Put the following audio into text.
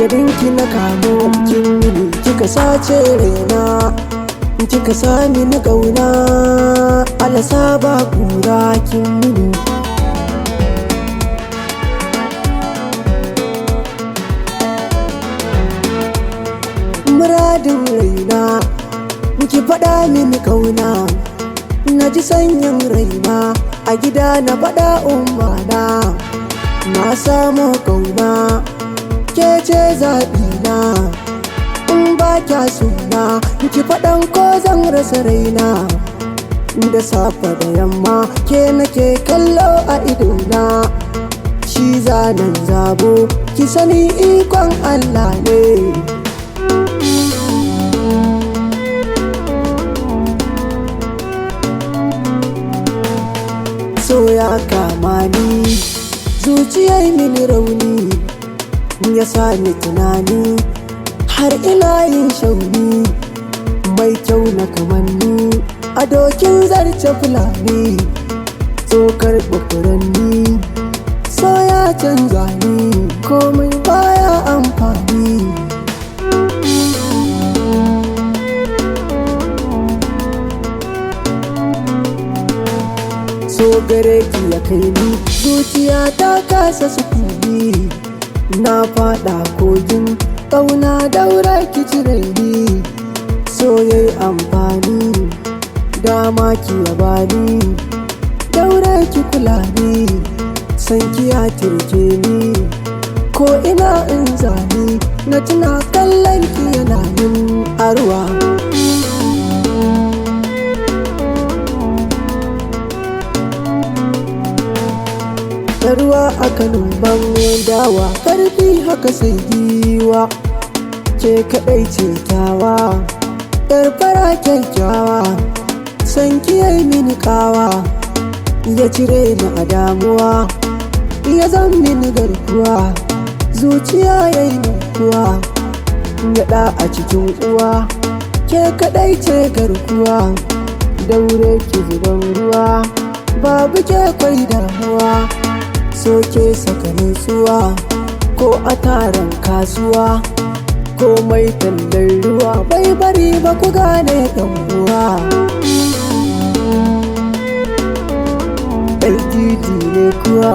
Garinki na kamo kin mini, kika sace raina, kika sami ni kauna, alasa ba kura kin mini. Muradin raina, ki faɗa mini kauna, na ji sanyin raina, a gida na faɗa ummana, na samu kauna, ke ce zaɓina, in ba kya suna, ki faɗan ko zan rasa raina. Da safe da yamma ke nake kallo a idona, shi zanen zabo ki sani ikon Allah ne. So ya kama ni, zuciyar mini rauni, ya sa ni tunani har ina yin shauni, mai kyau na kamanni a dokin zarce fulani, tsokar furanni. So ya canza ni, komai baya amfani. So gare ki ya kai ni, zuciya ta kasa sukuni, na fada kogin ƙauna, daura ki cire ni. So yayi amfani, dama ki ya bani, daura ki kula ni, san ki ya tirke ni, ko ina in zani na tuna kallon ki yana min arwa. Da ruwa a kanin ban dawa, karfi haka sai giwa, ke kaɗai ce tawa, yar fara kyakkyawa, san ki yayi mini kawa, ya cire ni a damuwa, ya zan mini garkuwa, zuciya yayi nukuwa, gyaɗa a cikin uwa, ke kaɗai ce garkuwa, daure ki zuban ruwa, babu ke kwai damuwa. So ke saka nutsuwa, ko a taron kasuwa, ko mai tallar ruwa, bai bari ba ku gane ɗan uwa. LTD ne kuwa.